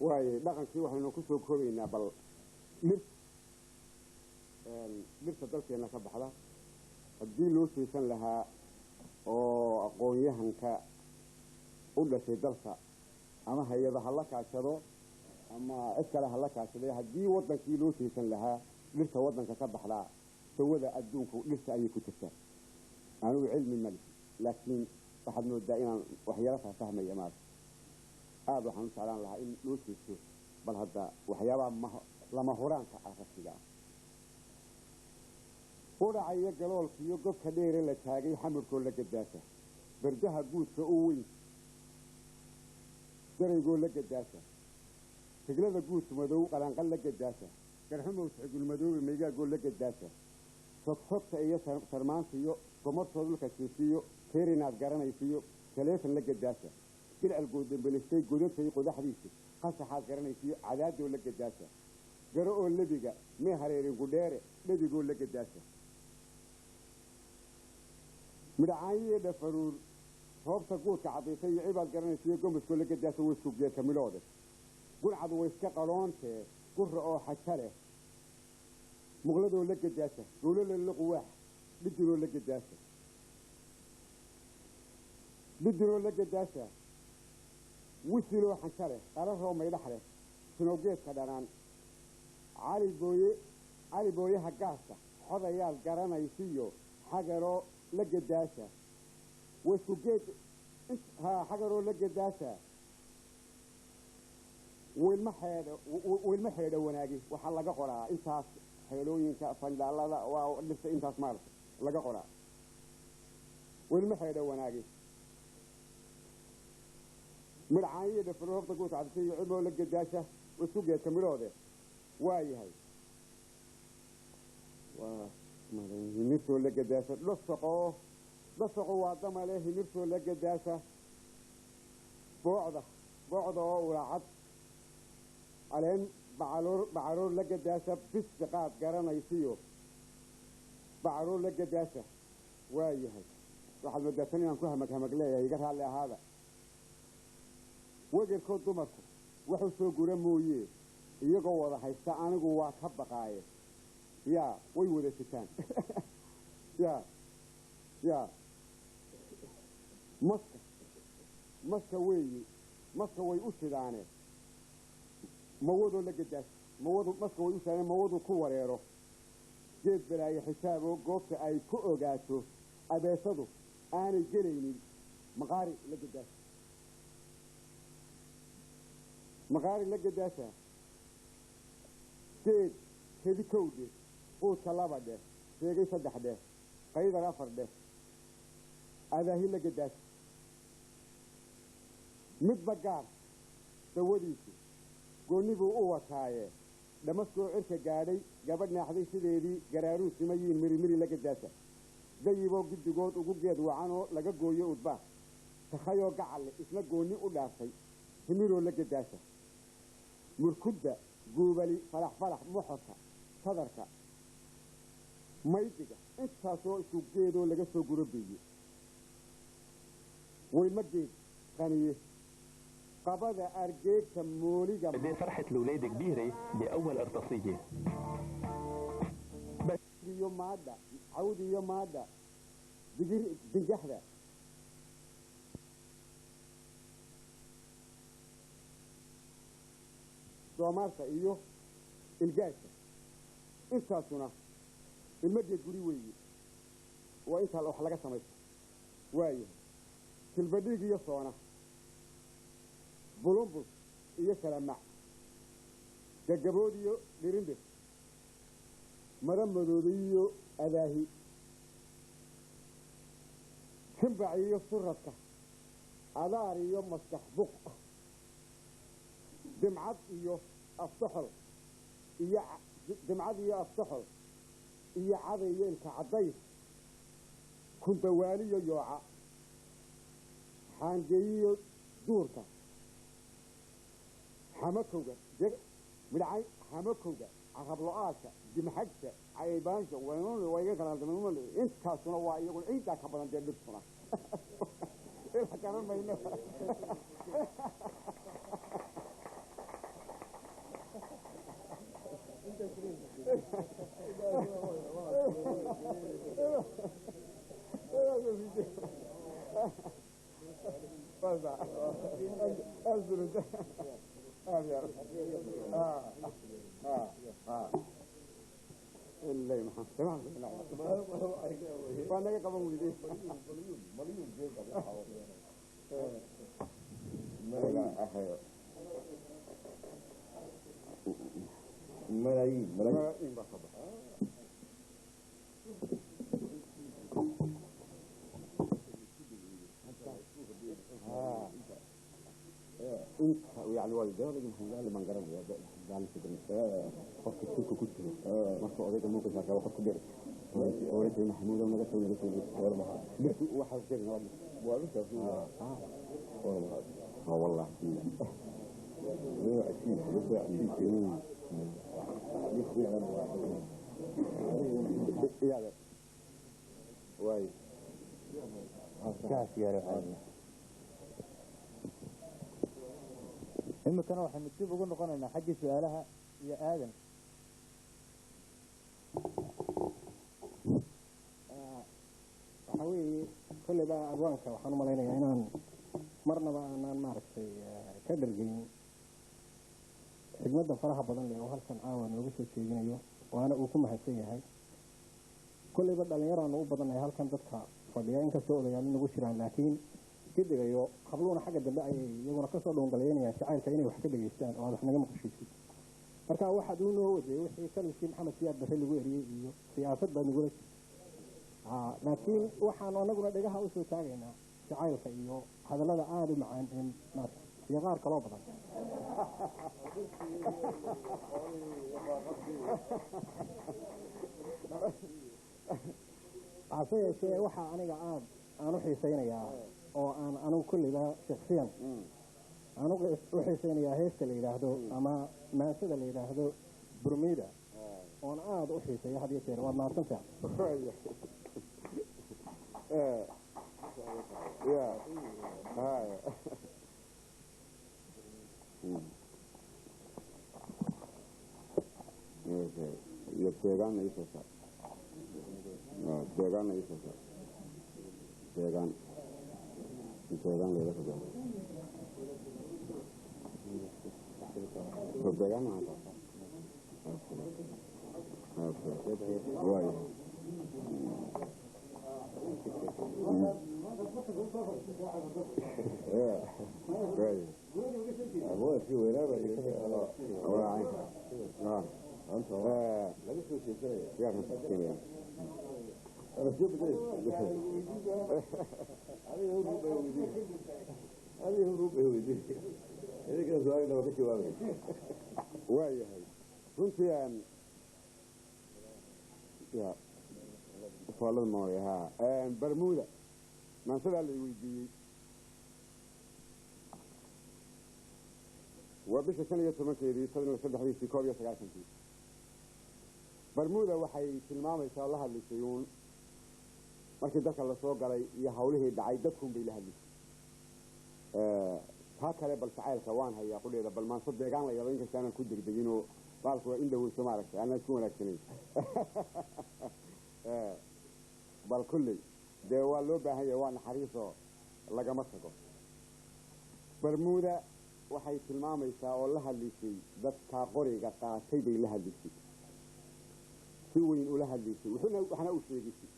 Waayo, dhaqankii waxaynu ku soo koobaynaa bal dhir, dhirta dalkeenna ka baxda haddii loo jeesan lahaa oo aqoon-yahanka u dhashay dalka ama hay-ada ha la kaashado ama cid kale ha la kaashaday, haddii waddankii loo jeesan lahaa, dhirta waddanka ka baxdaa dawada adduunku dhirta ayay ku jirtaa. Anigu cilmi mali, laakiin waxaad moodaa inaan waxyaalo faahfahmaya maarta. Aada waxaan u jeclaan lahaa in loo jeesto bal hadda waxyaabaha lama huraanka ah rasmiga ah. Qudhaca iyo galoolka iyo gobka dheere la taagay xamarkoo la gadaasa, bardaha guudka u weyn daraygoo la gadaasa, tiglada guudka madow qalanqal la gadaasa, garxumow sixgulmadoobe maygaagoo la gadaasa, sogsogta iyo sarmaanta iyo gomartoo dhulka jiifiyo teerinaad garanaysiyo taleefon la gadaasa, bilcal goodambelistay godantay qodaxdiisa qasaxaad garanaysiyo cadaadoo la gadaasa, garo oo lebiga mee hareerin gudheere dhebigoo la gadaasa, midhacaanyiyo dhafaruur roobta guudka caddaysay iyo cibaad garanaysiyo gomaskoo la gadaasa. Way isku geedka midhoode guncadu way iska qaloontee gura oo xaja leh muqladoo la gadaasa, gowlala luquwaax dhidinoo la gadaasa, dhidinoo la gadaasa, wisiloo xanja leh qararoo maydhax leh sinowgeedka dhanaan, cali booye, cali booyaha gaaska xodayaad garanaysiyo xagaroo la gadaasa. Waisku geed ha xagaroo la gadaasa. Wilma xeedho, wilma xeedho wanaagi waxaa laga qoraa intaas xeelooyinka fandhaalada waa dhirta intaas maarata laga qoraa. Wilma xeedho wanaagi, midhacaaniyo dhafaroobta guudka cadisay iyo cimoo la gadaasha isku geedka midhoode waa yahay waa himirtoo la gadaasa. Dhasaqoo, dhasaqo waa damale himirtoo la gadaasa, boocda, boocda oo ulaacad caleen bacaloor, bacaroor la gadaasa, bisbiqaad garanaysiyo bacaroor la gadaasa. Waa yahay, waxaad moodaa tan inaan ku hamag hamag leeyahay, iga raalli ahaada. Wegerkoo dumarku waxu soo gura mooye iyagoo wada haysta anigu waa ka baqaaye. Yaa way wada sitaan ya ya maska, maska weeyi, maska way u sidaane mawadoo la gadaas mawadu, maska way u sidaane mawadu ku wareero geed balaaye xisaaboo goobta ay ku ogaato abeesadu aanay gelaynin. Maqaari la gadaasa, maqaari la gadaasa, geed kedi kow dheh, quudka laba dheh, sheegay saddex dheh, qaydar afar dheh, adaahi la gadaasa. Midba gaar dawadiisu goonni buu u wataaye dhamaskoo cirka gaadhay gabadh naaxday sideedii garaaruu simayiin mirimiri la gadaasa, dayiboo guddigood ugu geed wacanoo laga gooyo udbaa, takhayoo gacalle isna goonni u dhaaftay himiroo la gadaasa, murkudda guubali falax falax moxorka sadarka maydiga intaasoo isku geedoo laga soo gurobeeye waylma geed qaniye qabada argeegta mooliga. قد فرحة الأولاد كبيرة بأول قرطاسية. Iyo maadha cawd iyo maadha digir dingaxda doomaarka iyo ilgaasha intaasuna ilmo geed guri weeye, waa intaa wax laga samaysto. Waayahay, silbadhiig iyo soona, bulumbul iyo salamac, gagabood iyo dhirindhir, maro madoobay iyo adaahi, jimbac iyo suradka, adaar iyo maskax buq, dimcad iyo afsaxol iyo dimcad iyo afsaxol iyo caday iyo ilka caddays, kundawaaliyo yooca, xaangeeyiyo duurka, xamakowga midhacay, xamakowga carablo-aasha, dimxagta, caybaansha waa iga kala. Intaasuna waa iyaguna ciiddaa ka badan dee dhirtuna ila garan mayno. Garanaysaa absolute aad iyo aad. Ilay maxaa waa naga qaban weyday. Malaayiin malaayiin. Malaayiin baa ka baxa. Inta yani waa dawladda maxaa baan garanaya qofka shirka ku jiro marka odayga muuqisa qabo qofku dhici oranjay Maxamuud naga soo naga soo War maxaa dhirtu waxa sheegna waa waa arrintaas war maxaa ha wallahi. Waa cajiib, waa cajiib. Yaade waay. Kaas yaaro caadi. Iminkana waxaynu dib ugu noqonaynaa xaggii su-aalaha iyo Aadan. Waxaa weeye kolleyba abwaanka waxaan u malaynayaa inaan marnaba aanaan maaragtay ka dhargeyn xigmadda faraha badan leh oo halkan caawa nooga soo jeedinayo, waana uu ku mahadsan yahay. Kolleyba dhalinyaraanu u badannahay halkan dadka fadhiya, inkastoo odayaal nagu jiraan, laakiin gidigayo habluuna xagga dambe ayay iyaguna kasoo dhuungalaynayaan jacaylka inay wax ka dhegeystaan oo aad wax naga maqashiisid. Marka waxaad uu noo waday wixii taliskii Maxamed Siyaad Barre lagu eriyey iyo siyaasad baad nagula jirtay, laakiin waxaanu anaguna dhegaha usoo taagaynaa jacaylka iyo hadallada aada u macaan ee maarata iyo qaar kaloo badan. Hase yeeshee waxaa aniga aada aan u xiisaynayaa oo aan anigu kolleyba shaksiyan aan u xiisaynayaa heesta la yidhaahdo ama maansada la yidhaahdo Burmida, oon aada u xiiseeyo had iyo jeer. Waad mahadsantaha. Ya haya iyo deegaanna ii soo saar, deegaanna ii soo saar, deegaan deegaan layla soo soo deegaan maxaa waay. Waay. Abwaanki weynaaba. Waa anta laga soo jeesanaya. Yaa kan sheegaya? Ana soo bedelay, adiga hurub bay weydiin, adiga hurub bay weydiin, idinkana su-aalina waa ka jawaabay. Waayahay, runtii aan ya faalada mooy ha Bermuda maansadaa la weydiiyey waa bisha 15-keedii sanadka saddexdiisii 91-kii. Bermuda waxay tilmaamaysaa oo la hadlaysay uun markii dalka lasoo galay iyo hawlihii dhacay, dadkuun bay la hadlaysay. Taa kale bal jacaylka waan hayaa qudheeda, bal maanso deegaan la yado inkasta aanan ku degdeginoo baalku waa in dhaweyso maaragtay aanan isku wanaagsanayn, bal kulley dee waa loo baahan yahay, waa naxariisoo lagama tago. Bermuda waxay tilmaamaysaa oo la hadlaysay dadkaa qoriga qaatay bay la hadlaysay, si weyn ula hadlaysay, wuxuuna waxna u sheegisay.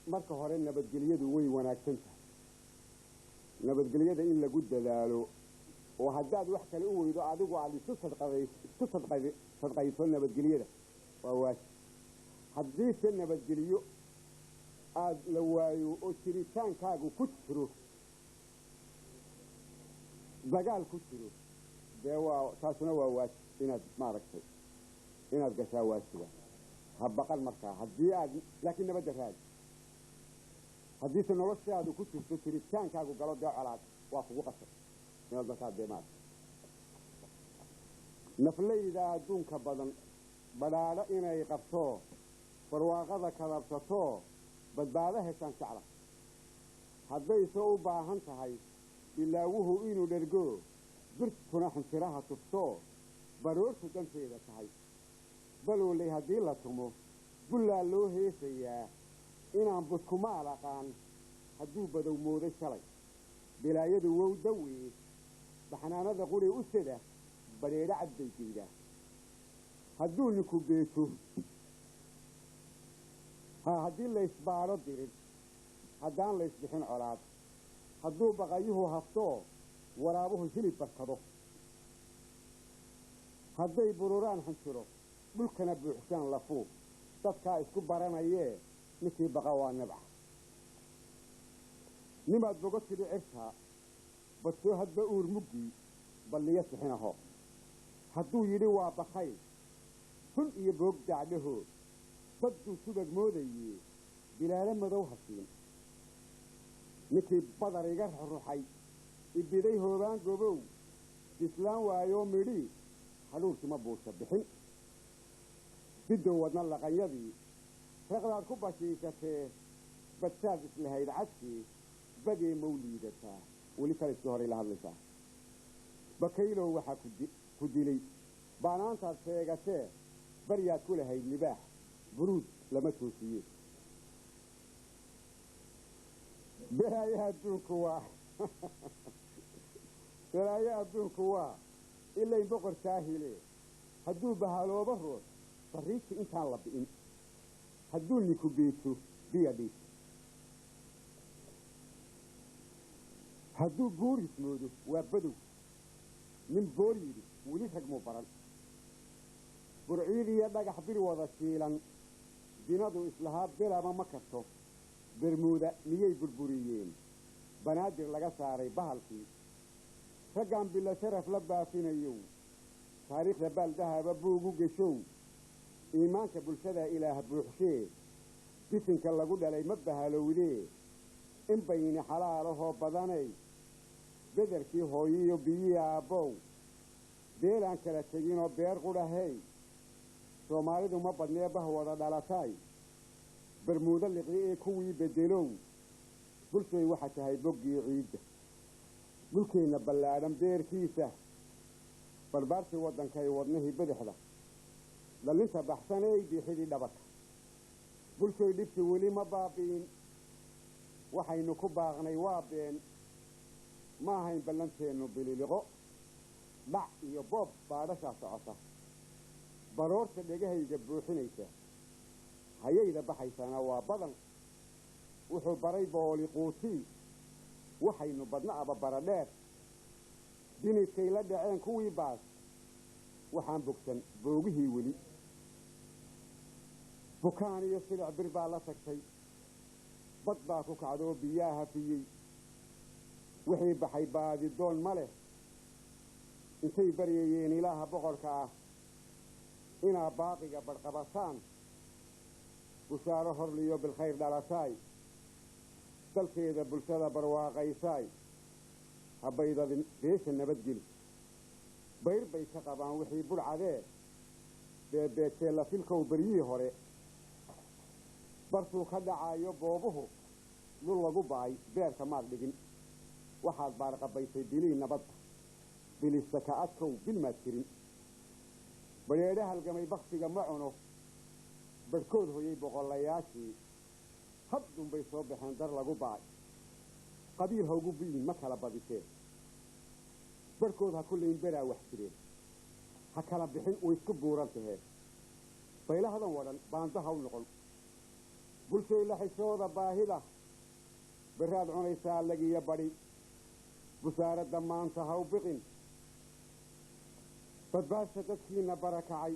Marka hore nabadgelyadu way wanaagsan tahay, nabadgelyada in lagu dadaalo oo haddaad wax kale u weydo adigu aada isu sadqaday isku sadqa sadqayso nabadgelyada waa waajib. Haddiise nabadgelyo aada la waayo oo jiritaankaagu ku jiro dagaal ku jiro, dee waa taasuna waa waajib inaad maaragtay inaad gashaa waajiba. Ha baqan markaa haddii aad laakiin nabadda raadi. Haddiise noloshaadu ku jirto jiritaankaagu galo dee colaad, waa kugu qasab inaad markaa dee maaragtay. Naflayda adduunka badan badhaadho inay qabto, barwaaqada kadabsato, badbaado heshaan jecla. Haddayse u baahan tahay bilaawuhu inuu dhergo, birtuna xinjiraha tufto, baroortu danteeda tahay, balooley haddii la tumo bullaa loo heesayaa. Inaan budkumaal aqaan hadduu badow mooday shalay, bilaayadu wow dawee baxnaanada quri u seda badheedho cad bay geydaa. Hadduu ninku beeto ha, haddii laysbaadho dirin, haddaan laysbixin colaad, hadduu baqayuhu haftoo waraabuhu hilib barkado, hadday bururaan xanjiro dhulkana buuxshaan lafuu, dadkaa isku baranayee ninkii baqa waa nabca. Nimaad bogo tidhi cirkaa badsoo hadba uur muggii balliyo sixinaho, hadduu yidhi waa bakayl hun iyo boog dacdhahoo badduu subag moodayee bilaalo madow hasiin. Ninkii badar iga ruxay ibiday hoobaan gobow bislaan waayoo midhii hadhuurkima buusha bixin. Bidow wadna laqanyadii reeqdaad ku bashiishatee badsaad islahayd cadkii bagee mow liidataa. Weli taliskii horay la hadlaysaa. Bakaylow waxaa ku dilay baanaantaad sheegatee baryaad ku lahayd libaax buruud lama toosiye. Balaayo adduunku waa, balaayo adduunku waa ilayn boqor jaahile. Hadduu bahalooba ruux bariijki intaan la bi'in, hadduu ninku beeto biya dhiis, hadduu buuris moodo waa badow. Nin boor yidhi weli rag muu baran. Burciid iyo dhagax bir wada shiilan dinadu islahaa bilaba ma karto. Bermuuda miyay burburiyeen Banaadir laga saaray bahalkii? Raggaan bilo sharaf la baafinayow, taariikhda baaldahaba buugu geshow, iimaanka bulshada Ilaah buuxshee bisinka lagu dhalay ma bahalowdee. In bayni xalaalahoo badanay bederkii hooyiyo biyii aabbow, beelaan kala teginoo beer qudhahey. Soomaalidu ma badnee bah wada dhalatay Bermuudo liqdi ee kuwii beddelow. Bulshay waxaa tahay boggii ciidda dhulkeenna ballaadhan beerkiisa, barbaartii waddankay wadnihii bidixda, dhallinta baxsaney biixidii dhabarka. Bulshoy dhibti weli ma baabi'in, waxaynu ku baaqnay waa been, ma ahayn ballanteennu bililiqo dhac iyo boob. Baadhashaa socota baroorta dhegahayga buuxinaysa, hayayda baxaysana waa badan. Wuxuu baray booli quutii waxaynu badna aba bara dheer, binidkay la dhaceen kuwii baas, waxaan bogsan boogihii weli. Bukaan iyo silic bir baa la tagtay, bad baa ku kacdoo biyaa hafiyey. Wixii baxay baadidoon ma leh, intay baryayeen Ilaaha boqorka ah inaa baaqiga badhqabataan. Bushaaro horliyo bilkhayr dhalataay, dalkeeda bulshada barwaaqaysaay, habaydadin beesha nabadgeli. Bayr bay ka qabaan wixii budhcadee beebeejee la filkow beryihii hore bartuu ka dhacaayo boobuhu. Dhul lagu ba'ay beerka maad dhigin, waxaad baarqabaysay bilii nabadda bilista ka adkow bil maad jirin. Badheedho halgamay baksiga ma cuno, badhkood hoyay boqollayaashii haddunbay soo baxeen dar lagu ba'ay. Qabiil haugu bi'in ma kala badisee, barhkood ha ku layn beraa wax jireen, ha kala bixin way isku buuran tahee. Baylahadan wadhan baando ha u noqon. Bulshay la xishooda baahida, beraad cunaysaa lagiyo badhi. Busaaradda maanta ha u biqin, badbaasha dadkiina barakacay.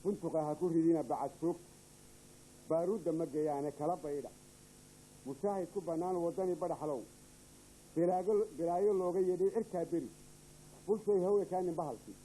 Buntuqa ha ku ridina bacad joogta, baaruudda ma geeyaane kala baydha. Mushaahid ku bannaan waddani badhaxlow, bilaayo looga yeedhay cirkaa beri. Bulshay hawe kaanin bahalkii.